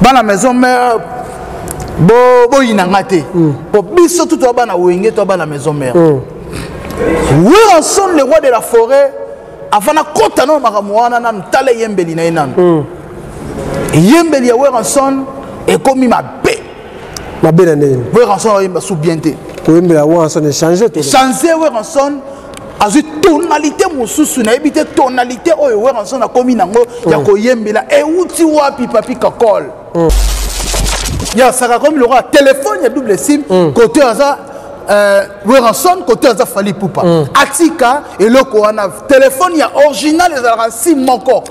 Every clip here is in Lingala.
Bana Maison Mère, boyina nga te, po biso tu toa bana Wenge, toa bana Maison Mère. Werrason, le roi de la forêt, avant nakota nano makambo wana, nanu tala eyembeli na ye nanu. Eyembeli ya Werrason ekomi mabe. Mabe na ndenge? Werrason oyemba su bien te. Koyembela Werrason échange to change. Werrason azwi tonalité mosusu, nayebi te tonalité oyo Werrason akomi nango ya koyembela euti wapi. Papi Kakol ya saka komi lokola telefone ya double sim. Kote aza Werrason, kote aza Fally Ipupa. Atika eloko wana. Telefone ya original ezalaka sim moko.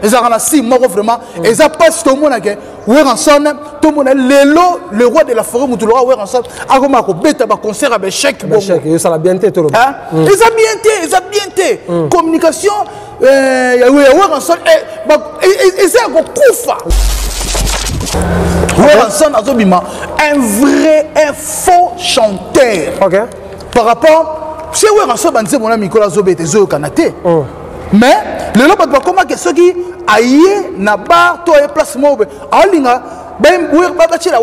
Ezalaka na sim moko. Vraiment eza mpasi tomona ke Werrason, tomona lelo le roi de la forêt, motu lokola Werrason akoma kobeta baconcert ya baéchec. Ezosala bien te, toloba. Eza bien te, eza bien te. Communication ya Werrason eza ya kokufa. Werrason azobima un vrai, un faux chanteur. Par rapport se Werrason, banzembo na mikolo azobeta ezoyokana te. Mais lelo bato bakomaki, soki aye na bar to aye place moko boye, aolinga batiela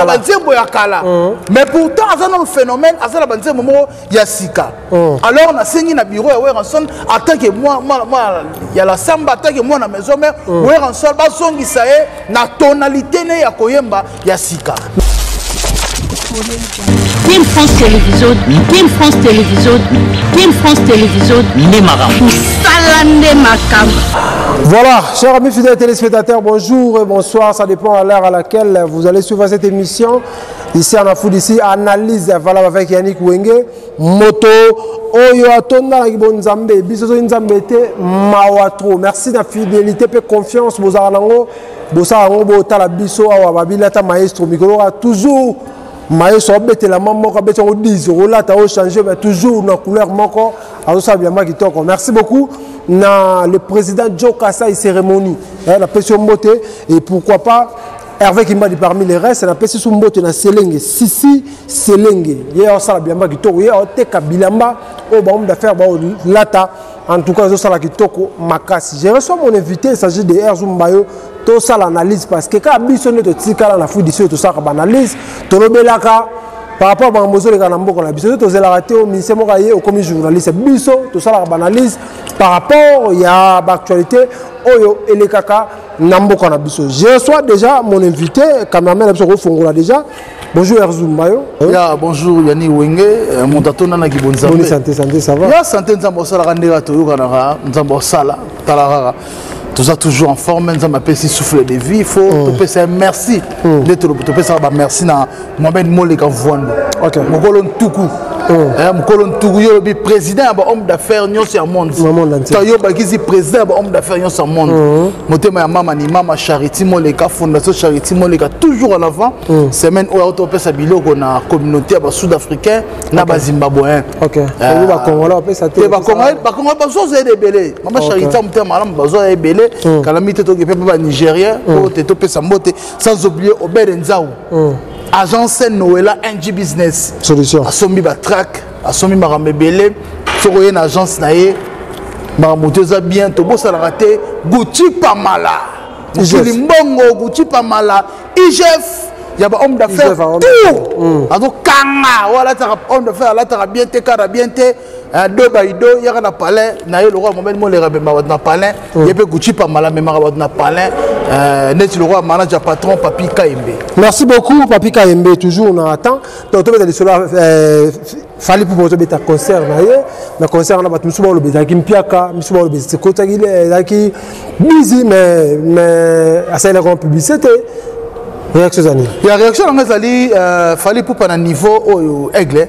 banzembo ya kala. Mais pourtant aza nano phénomène, aza na banzembo moko ya sika. Alors nasengi na bureau ya Werrason, attaque mwa ya la samba, attaque mwana Maison Mère, Werrason bazongisa ye na tonalité ne ya koyemba ya sika. Team France Télévision, Team France Télévision, Team France Télévision, nde makambo. Mosala nde makambo. Voilà, chers amis fidèles téléspectateurs, bonjour et bonsoir. Ça dépend à l'heure à laquelle vous allez suivre cette émission. Ici en Afrique, ici, analyse valable avec Yannick Wenge. Moto oyo atondalaki bonzambe, biso soki Nzambe te, mawa trop. Merci na fidélité mpe confiance bozalaka nango, bosala yango, botala biso awa. Babilata maestro mikolo kaka toujours maestro abetelama moko, abeti yango 10, okolata, ochange, mais toujours na couleur moko, azosala bilamba kitoko. Merci beaucoup na le président Joe Kasai cérémonie, napesi yo mbote. Et pourquoi pas Hervé Kimbadi parmi les restes. Napesi su mbote na Selenge Sisi Selenge, ye asala bilamba kitoko, ye aoteka bilamba oyo bahomme d'affaires baolata. En tout cas ezosala kitoko makasi. Je reçois mon invité, il s'agit de Herzou Mbayo. Tosala analyse parce que kaka biso nde totikala na Afrique du Sud, tosalaka baanalyse, tolobelaka par rapport a makambo ezoleka na mboka na biso. Te, tozelaka te o ministère moko aye okomi journaliste. Biso tosalaka baanalyse par rapport ya baactualité oyo elekaka na mboka na biso. Je reçois déjà mon invité, cameraman na biso kofongola déjà. Bonjour Herzou Mbayo. Ya bonjour Yani Wenge, moto atondaki bonzambe. Boni santé? Santé ça va? Ya santé, Nzambe osalaka ndenge toyokanaka, Nzambe osala, tala kaka toza toujours en forme. Nzambe apesi souffle de vie, il faut topesa ye merci. Nde topesaka bamerci na Mohamed Moleka Mvwando, mokolo ntuku, mokolo ntuku. Yo olobi président ya bahomme d'affaires nyonso ya monde, to yo bakisi président ya bahomme d'affaires nyonso ya monde. Motema ya mama ni mama Charity Moleka, fondation Charity Moleka toujours en avant. Semaine oyo autopesa biloko na communauté ya basud africain na bazimbabwéen. Te. Bacongolais bazozwa ebele. Mama Charité motema malamu, bazwa ebele. Kalami te, toki mpe mpe banigérien oyo te, topesa mbote. Sans oublier Obede Nzau, agence Noela NG Business. Solution. Asombi batrack, asombi makambo ebele. Soki oye na agence na ye, makambo te eza bien. Tobosanaka te Guti Pamala, mokili mbongo, Guti Pamala, IGF ya bahomme d'affaires tout azokanga. Oyo alataka homme d'affaires, alataka bien te, kara bien te, do baido yaka na palin na ye. Lokola momeli moleka amemaka bato na palin, ye mpe Guti Pamala amemaka bato na palin, neti lokola manager patron Papi Kayembe. Merci beaucoup Papi Kayembe, toujours na temps. Donc tobeta lisolo Fally mpo tobeta concert na ye. Na concert wana, bato mosusu baloba ezalaki mpiaka, mosusu baloba ekotaki, ezalaki busy, mais asalelaka publicité. Réaction ezali? Ya réaction nango ezali, Fally Ipupa na niveau oyo aigle,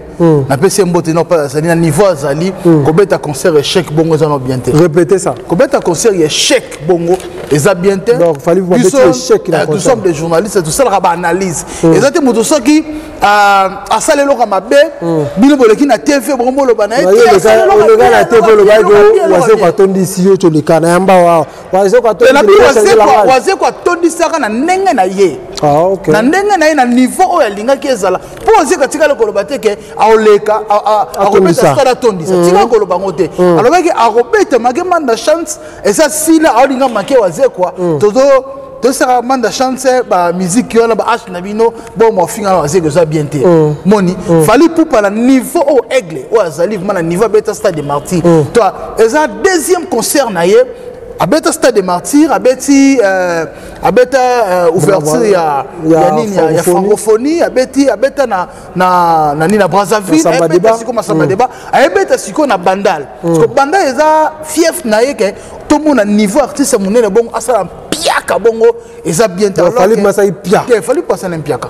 napesi ye mbote. No azali na niveau, azali kobeta concert échec bongo, eza no bien te. Répétez ça. Kobeta concert ya échec bongo eza bien te. Donc Fally Ipupa échec? Nous sommes des journalistes, tosalaka baanalyse. Eza te moto soki asala eloko mabe, bino boleki na TV bongo boloba na ye. Oleka na TV, olobaki Wazeko atondisi yo, toleka na yamba wa Wazeko atondisaka na ndenge na ye, na ndenge na ye, na niveau oyo alingaki ezala, mpo Wazeko atikali koloba te ke aoleka akobeta stade atondisa. Tikali koloba yango te. Alobaki akobeta make manda chance eza sila, aolinga make Wazekwa tozo. Tosaka manda chance ba musique wana ba h na bino bo mofinga na bazeki eza bien te. Moni Fally Ipupa na niveau oyo aigle oyo azali vraiment na niveau abeta stade de martyr to eza deuxième concert na ye. Abeta stade de martyr, abeti abeta ouverture ya nini, ya francophonie, abeti, abeta na nini, na Brazzaville, abeta sikoyo Masamba Débat, ayebeta sikoyo na Bandal. Parce que Bandal eza fief na ye, ke tomona niveau artiste monene bongo asala mpiaka bongo, eza bien te. Fally masai pia. Te, Fally po asala mpiaka.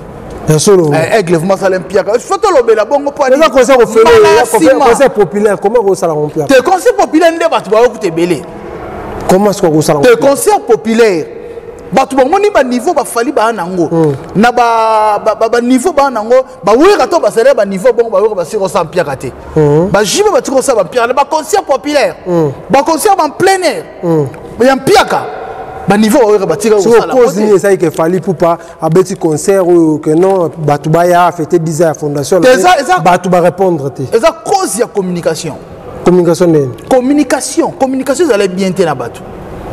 Ya solo. Aigle vraiment asala mpiaka, faut tolobela bongo po eza concert ofele, concert populaire, comment kosala mpiaka? Te, concert populaire nde bato bayokuta ebele. Comment est-ce que kosala? Te, concert populaire bato bamoni baniveau baFally baa nango na baniveau baa nango, bawera to bazali baniveau bongo, bawera basili kosala mpiaka te, bajibe batiki kosala bampiaka na baconcert populaire, baconcert en plein air ya mpiaka, baniveau bawera batika. Cause nini esali ke Fally Ipupa abeti concert oyo ke non, bato baya fête 10 ans ya fondation, bato barépondre te? Eza cause ya communication. Communication ndeni? Communication ezala bien te na bato.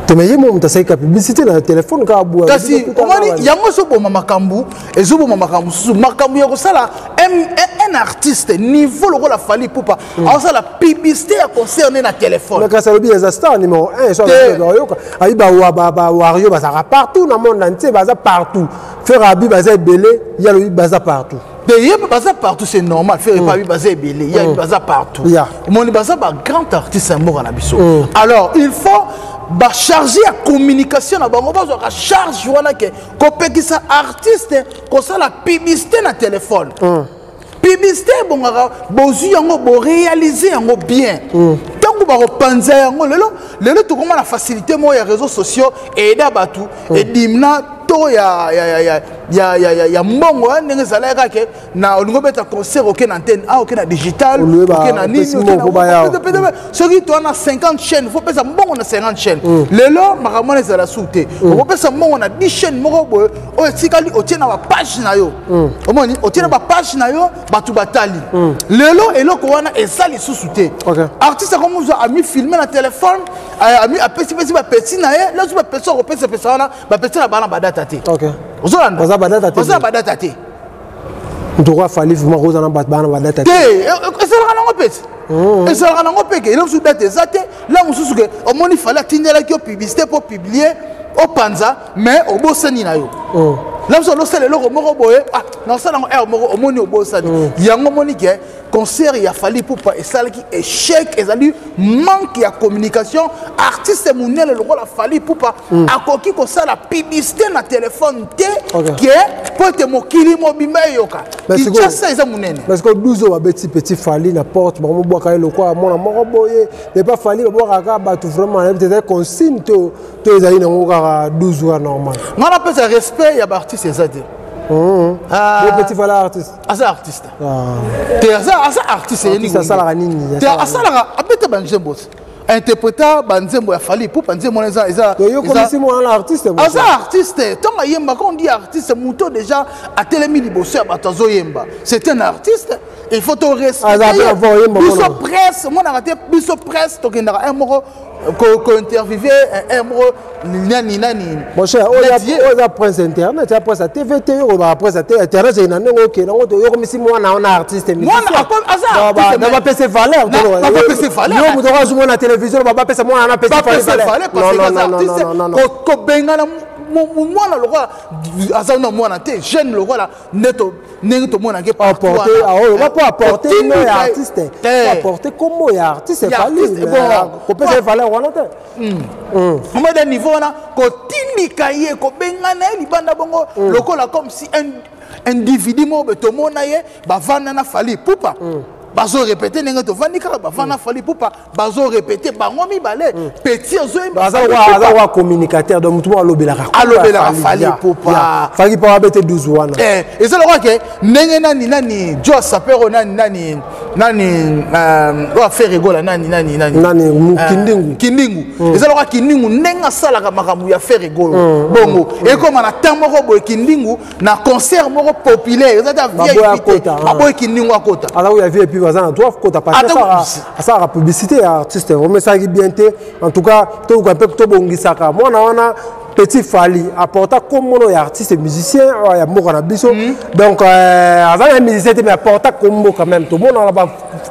Te, mais ye mo moto asalika publicité na telefone kaka bua. Kasi omoni yango ezoboma makambo, ezoboma makambo mosusu, makambo ya kosala un artiste niveau lokola Fally Ipupa aosala publicité ya concert ne na telefone. Kasi alobi eza star numéro 1, oyoka ayi bawario bazalaka partout na monde entier, baza partout. Ferre abi baza ebele, ye alobi baza partout. Te, ye mpe baza partout, c'est normal. Ferre epa abi baza ebele, ye abi baza partout. Omoni baza bagrand artiste ya mboka na biso. Alors il faut bacharge ya communication na bango bazwaka charge wana ke kopekisa artiste kosala publicité na telefone. Publicité ebongaka bozwi yango, boréalise yango bien. Ntango bakopanza yango, lelo tokoma na facilité moko ya réseaux sociaux eyeda bato, edimina to ya mbongo ya ndenge ezalaki kaka na olingi obeta concert, oke na antenne a, oke na digital, oke na nini. Soki toa na 50 chaîne, faut pesa mbongo na 50 chaîne. Lelo makambo wana ezala su te. Okopesa mbongo na 10 chaîne moko boye, oyo etikali otie na bapage na yo. Omoni, otie na bapage na yo, bato batali. Lelo eloko wana eza lisusu te. Artiste akomozwa amifilme na telefone, apesipesi bapesi na ye. Leso bapesi, akopesapesa wana bapesi na bana badata te. Ozolanda, baza badata te. Ntoka Fally vraiment kozala na bato bana badata? Te, esalaka nango pesi, esalaka nango mpe ke eloko mosusu date eza te. La mosusu ke omoni Fally atindelaki yo publicité mpo publier, opanza, mais obosani na yo. La mosusu olosala eloko moko boye, nasala yango heure moko, omoni obosani yango. Omoni ke concert ya Fally Ipupa esalaki échec, ezali manque ya communication. Artiste monene lokola Fally Ipupa akoki kosala publicité na telefone te ke mpo ete mokili mobimba eyoka. Kinshasa eza monene. Parce que 12 oyo babeti petit Fally na porte, bakomobwaka ye lokola mwana moko boye, mais pas Fally. Babwakaka bato vraiment, nayebi te ezali consigne to ezali nango kaka 12 wana normal. Nga napesa respect ya baartiste eza te. Petit Fally artiste? Aza artiste te, aza artiste. Asalaka nini? Te, asalaka, abeta banzembo, interpréta banzembo ya Fally Ipupa. Nzembo wana eza Yokomisi mwana artiste. Aza artiste ntango ayemba. Quand on dit artiste, moto déjà atelemi liboso ya bato azoyemba, c'est un artiste. Il faut to respecter. Biso presse omonaka te, biso presse tokendaka un moko kointerviewe un moko nani nani. Mon cher, oyo eza prince internet, ya prince ya TV te. Yo kolobaka prince ya te, internet ezali na ndenge okende yango. Yokomisi mwana wana artiste, na bapesa valeur. Yo moto azomona na télévision, bapesa mwana wana apesa valeur. Kobengana mwana lokola aza na mwana te, jeune lokola ndenge tomonaki. Bapo apporte no ya artiste, apporte kombo ya artiste Fally, kopesa ye valeur wana te. Omada niveau wana, kotindika ye, kobengana ye libanda bongo lokola comme si un individu moko boye. Tomona ye, bavanda na Fally Ipupa, bazorépéter ndenge tovandi kaka, bavanda Fally Ipupa, bazorépéter bango mibale, petit azoyemba. Aza wa communicateur, donc motu moko alobelaka. Alobelaka Fally Ipupa. Fally mpo abete 12 wana. Eza lokola ke ndenge nani nani jo sapero nani nani nani oyo affaire egola nani nani nani. Nani? Kindingu. Kindingu. Eza lokola Kindingu ndenge asalaka makambo ya Ferre Gola bongo. Ekoma na temps moko boye, Kindingu na concert moko populaire eza ta VIP te, aboyi Kindingu akota. Aza oyo ya VIP, baza na droit kota parce que asalaka publicité ya artiste. Vraiment esalaki bien te. En tout cas toluka mpe tobongisaka mwana wana. Petit Fally apporta kombo ya artiste musicien ya mboka na biso. Donc aza na musicien te, mais apporta kombo quand même. Tout le monde a ba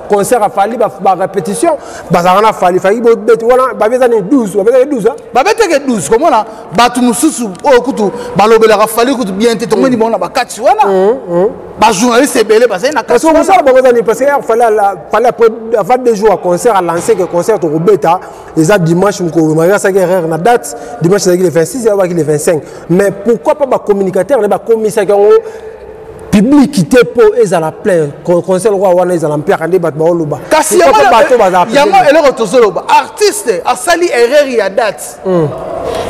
concert a Fally, ba répétition, bazalaka na Fally. Fally bobeti wana babeza ni 12, babeza 12 hein. Babeteke 12, komona bato mosusu oyo kutu balobelaka Fally kutu bien te, tomoni bango na bakati wana, bajournaliste ebele bazali na Parce kati que wana. Mosala bango eza nini? Parce que Fally Fally après, avant 2 jours ya concert, alancé que concert tokobeta eza dimanche. Mokolo malgré asalaki erreur na date, dimanche ezalaki le 26, eyabaki le 25. Mais pourquoi pas bacommunicateur nde bakomisaki yango public te mpo ezala plein, concert lokwa wana ezala mpiaka nde bato baoloba? Kasi Pourquoi pas bato bazala yango eloko tozoloba, artiste asali erreur ya date,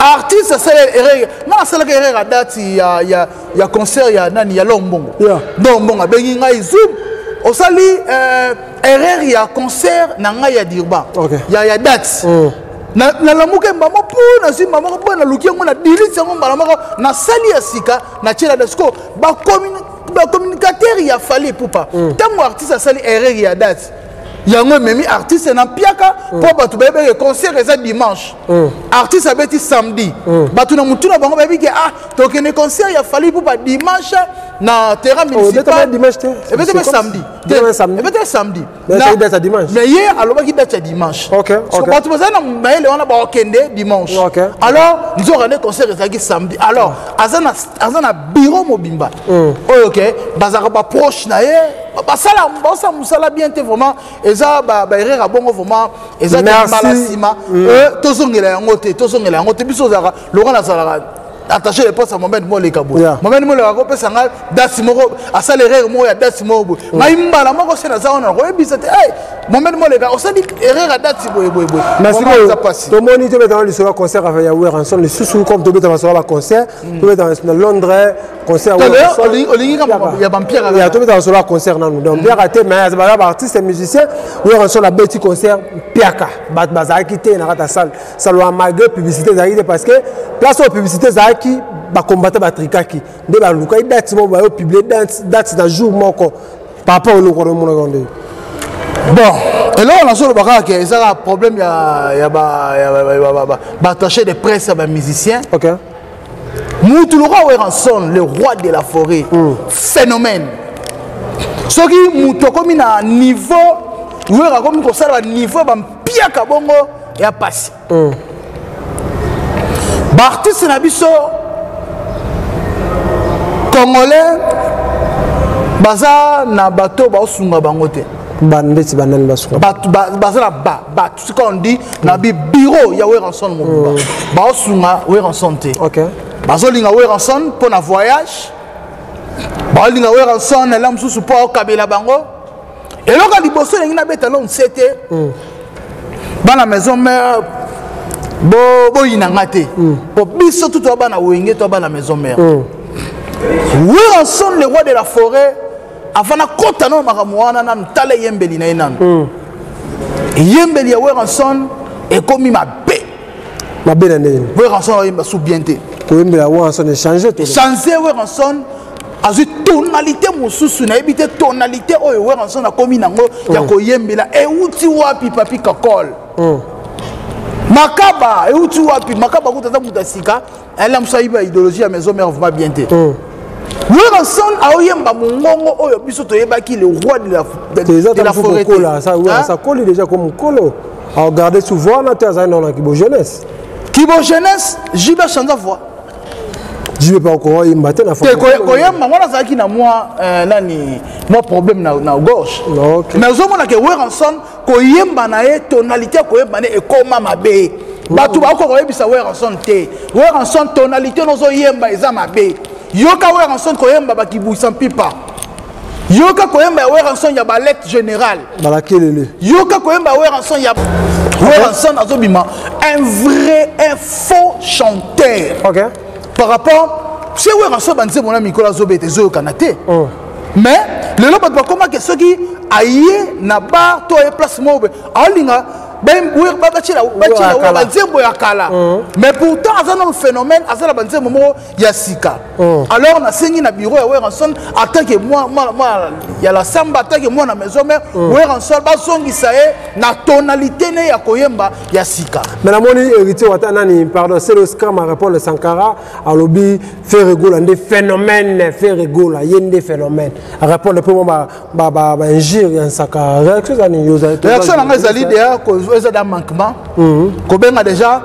artiste asali erreur. Nga nasalaka erreur ya date ya concert ya nani, ya Lombongo. Donc Mbongo abengi ngai Zoom, osali erreur ya concert na ngai ya Durban ya date. Nalamuki mbama mpo nazwi mbama moko mpo naluki yango, na delete yango mbala moko, nasali ya sika, natie la date. Siko bacommunicateur ya Fally Ipupa, ntango artiste asali erreur ya date, yango ememi artiste na mpiaka, mpo bato bayebeke concert eza dimanche, artiste abeti samedi. Bato na motu na bango bayebi ke ah, tokende concert ya Fally Ipupa dimanche na terrain municipal. Dimanche te. Ebetami samedi. Ebetami samedi. Ebetami samedi. Mais ezalaki date ya dimanche. Mais ye alobaki date ya dimanche. So bato bazali na mayele wana, bakokende dimanche. Alors nzoka nde concert ezalaki samedi. Alors aza na bureau mobimba oyo ke bazalaka baproche na ye, basala, basala mosala bien te. Vraiment eza baerreur ya bongo, vraiment eza te. Merci. Mbala nsima tozongela yango te, tozongela yango te. Biso ozalaka lokola nazalaka attaché de poste ya Mohamed Moleka boye. Mohamed Moleka akopesa ngai date moko, asala erreur moko ya date moko boye, ngai mbala moko se naza wana, nakoyebisa te: "Hey, Mohamed Moleka, osali erreur ya date boye boye boye." Merci. Vraiment, eza pasi. Tomoni, tobetaka lisolo ya concert ya Werrason lisusu, comme tobeta masolo ya baconcert, tobeta na Londres concert ya To, Werrason. olingi kaka ya bampiaka. Ya, tobeta masolo ya concert nanu. Donc mpiaka te, mais baza baartiste musicien. Werrason abeti concert, mpiaka, bato bazalaki te na kati ya salle. Salle wana, malgré publicité ezalaki te, parce que place oyo publicité ezalaki, bakombata batrikaki nde balukaki date moko, bayo publie date na jour moko. Par rapport eloko wana, omonaka nde? Bon, eloko nazoloba kaka ke eza kaka problème ya baattaché de presse ya bamusicien. Mutu lokola Werrason, le roi de la forêt, phénomène, soki mutu akomi na niveau Wera, akomi kosala baniveau ya bampiaka bongo, ya pasi. Baartiste na biso congolais baza na bato baosunga bango te. Bandeti banani basuka? Bato baza na bato sika on dit na bi bureau ya Werrason mobimba, baosunga Werrason te. Bazolinga Werrason mpo na voyage, baolinga Werrason ela mosusu mpo aokabela bango. Eloko ya liboso elingi nabeta lo nse te, bana Maison Mère boyinanga te, po biso tu toa bana Wenge, toa bana Maison Mère. Werrason, le roi de la forêt, avant nakota nano makambo wana, nanu tala eyembeli na ye nanu. Eyembeli ya Werrason ekomi mabe. Mabe na ndenge? Werrason oyemba su bien te. Koyembela Werrason échange to? Change. Werrason azwi tonalité mosusu, nayebi te tonalité oyo Werrason akomi nango ya koyembela euti wapi. Papi Kakol Makaba euti wapi? Makaba kuta aza moto ya sika, ayela mosu ayiba idéologie ya Maison Mère, vraiment bien te. Werrason aoyemba mongongo oyo biso toyebaki le roi de la, eza de la forêt te. Kokola. Hein? Sakoli déjà ko mokolo agarde souvent wana te, azali nano na kibo jeunesse. Kibo jeunesse, JB change voix. JB pa koyemba te na te koyemba wana azalaki na mwa nani, mwa problème na gorge. Mais ozomona ke Werrason koyemba na ye, tonalité ya koyemba ne ekóma mabe. Bato bakoka koyebisa Werrason te: "Werrason, tonalité nozoyemba eza mabe." Yoka Werrason koyemba bakibwisa mpipa, yoka koyemba ya Werrason ya ballet général. Balakelele. Yoka koyemba ya Werrason, ya Werrason azobima un vrai, un faux chanteur. Par rapport se Werrason, banzembo na mikolo azobeta ezoyokana te. Mais lelo bato bakomaki soki aye na bar to aye place moko boye, aolinga Batiela banzembo ya kala, mais pourtant aza nano phénomène, aza na banzembo moko ya sika. Alors nasengi na bureau ya Werrason, en tant que moi ya la samba, en tant que mwana Maison Mère, Werrason bazongisa ye na tonalité ne ya koyemba ya sika. Mais namoni Héritier Wata, nani, pardon, c'est l'Oscar ma répondre Sankara alobi Ferre Gola nde phénomène, Ferre Gola ye nde phénomène. Répondre mpe mwa bainjure ya Nsaka. Réaction eza nini? Réaction nanga ezali deya eza da manquement kobenga déjà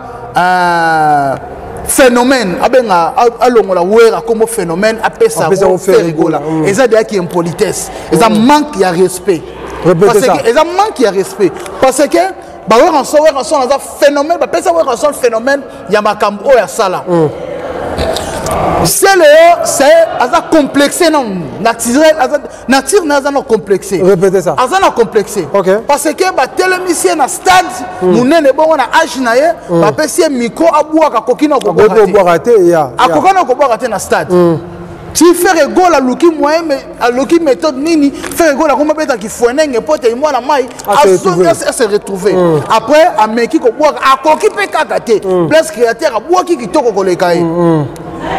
phénomène, abenga, alongola Wera kombo phénomène, apesa Ferre Gola, eza deyaki impolitesse, eza manque ya respect. Eza manque ya respect parce que baWerrason, Werrason aza phénomène, bapesa Werrason phénomène ya makambo oyo asala. Sele oyo c'est aza complexé, non, naturel, aza nature na aza na complexé. Répétez ça. Aza na complexé parce que batelemisi ye na stade monene bongo, na age na ye, bapesi ye micro abwaka, akoki na kobwaka te. Akoka na kobwaka te na stade. Ti Ferre Gola aluki moyen, aluki méthode nini, Ferre Gola akoma betaki fwenenge po te mwana mai ase retrouver. Après ameki kobwaka, akoki mpe kaka te. Place créateur abwaki kitoko koleka ye.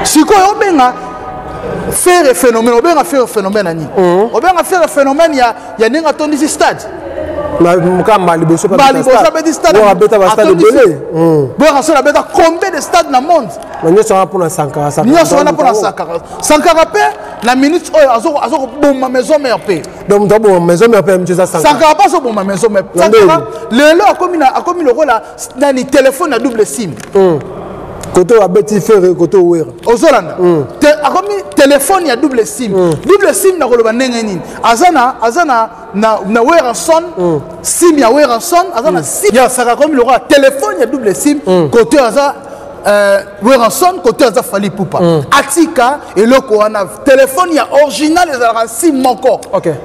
Sikoyo obenga Ferre phénomène, obenga Ferre phénomène ani? Obenga Ferre phénomène ya ndenge atondisi stade? Mokamba liboso. Liboso abeti stade. Abeta bastade ebele. Boyaka abeta combien de stade na monde? Nyonso wana mpona Sankara. Nyonso wana mpona Sankara. Sankara mpe na minute oyo azokoboma Maison Mère mpe. Donc moto aboma Maison Mère mpe eza Sankara. Sankara mpe azoboma Maison Mère. Sankara lelo akomi lokola nani, telefone na double sim. Koto abeti Ferre, koto Wera. Ozolanda, akomi telefone ya double sim. Double sim na koloba ndenge nini? Aza na Werrason, sim ya Werrason, aza na sim ya Saka. Akomi lokola telefone ya double sim, kote aza Werrason, kote aza Fally Ipupa. Atika eloko wana. Telefone ya original ezalaka sim moko,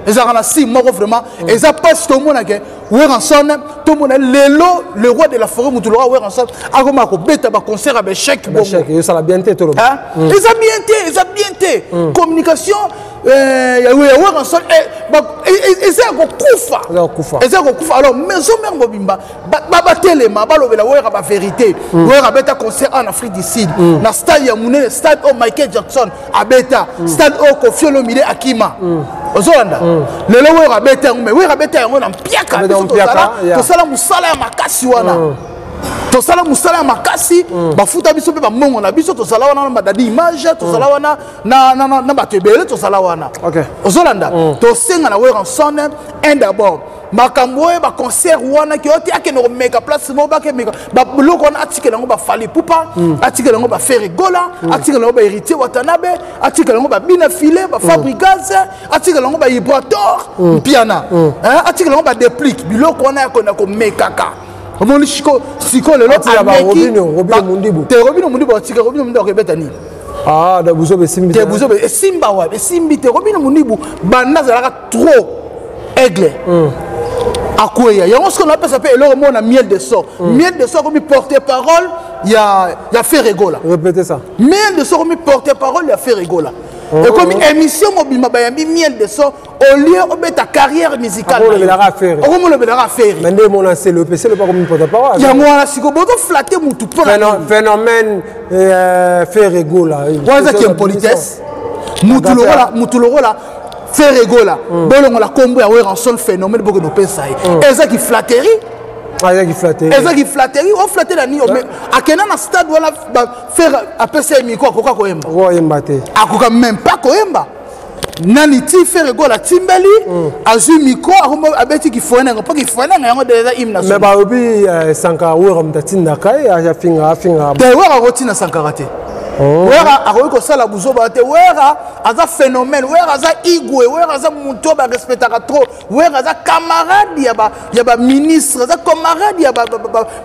ezalaka na sim moko. Vraiment eza mpasi tomonake Werrason, tomona lelo le roi de la forêt, motu loka Werrason akoma kobeta baconcert ya baéchec. Ezosala bien te, toloba. Eza bien te, eza bien te. Communication ya Werrason eza ya kokufa, eza ya kokufa. Alors Maison Mère mobimba batelema, balobela Wera bavérité. Wera abeta concert en Afrique du Sud, na stade ya monene, stade oyo Michael Jackson abeta, stade oyo Koffi Olomide akima. Ozolanda, lelo Wera abeta yango, mais Wera abeta yango na mpiaka. Tosala mosala ya makasi wana, tosala mosala ya makasi, bafuta biso mpe bambongo na biso. Tozala wana na badadi image, tozala wana na bato ebele, tozala wana. Ozolanda, tosenga na Werrason un d'abord makambo oyo, baconcert wana ke ote akende komeka place moko, bakemeka biloko wana, atikela yango baFally Ipupa, atikela yango baFerre Gola, atikela yango baHéritier Watanabe, atikela yango babina file, baFabregas, atikela yango baIbrator Mpiana, atikela yango baDeplick. Biloko wana yakenda komekaka, omoni siko lelo te Robinho Mundibu, atika Robinho Mundibu akobeta nini? Ah, da buzobe esimbi. Te, buzobe esimba wapi? Esimbi te. Robinho Mundibu banda azalaka trop aigle, akweya yango. Soki napesa mpe eloko moko na Miel de Son, Miel de Son akomi porte parole ya Ferre Gola. Répétez ça. Miel de Son akomi porte parole ya Ferre Gola. Ekomi émission mobimba bayambi Miel de Son, au lieu obeta carrière musicale, okomi olobelaka Ferre. Mais nde mona Sele pe, Sele pas komi porte parole. Yango wana siko bozoflatter mutu. Mpona phénomène Ferre Gola. Wana ezaki impolitesse. Mutu lokola Ferre Gola, bolongola nkombo ya Werrason phénomène, bokende opesa ye, ezaki flatterie. Ezaki flatterie. Ezaki flatterie. Oflatter na nini? Akenda na stade wana, Ferre apesa ye micro, akoka koyemba? Koyemba te. Akoka même pas koyemba. Nani ti Ferre Gola atimbeli, azwi micro, abeti kifoenanga, mpo kifoenanga yango eza hymne national. Mais balobi Sankara, Wera moto atindaka ye afinga, afinga. Te, Wera akotina Sankara te. Wera akoki kosala buzoba te. Wera aza phénomène, Wera aza igwe, Wera aza motu oyo barespectaka trop. Wera aza camarade ya baministre, aza camarade ya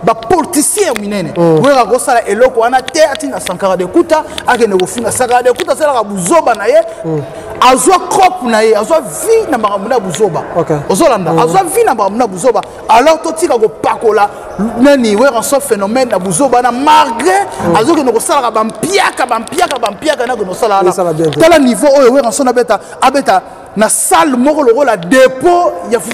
bapoliticien ya minene. Wera akosala eloko wana te, atinda Sankara de Kuta akende kofinga. Sankara de Kuta asalaka buzoba na ye, azwa crop na ye, azwa vie na makambo na buzoba. Ozolanda, azwa vie na makambo na buzoba. Alors totika kopakola nani, Werrason phénomène na buzoba na malgré azokende kosalaka bampiaka, bampiaka, bampiaka na kende kosala wana. Tala niveau oyo Werrason abeta, abeta na salle moko lokola dépôt ya fufu.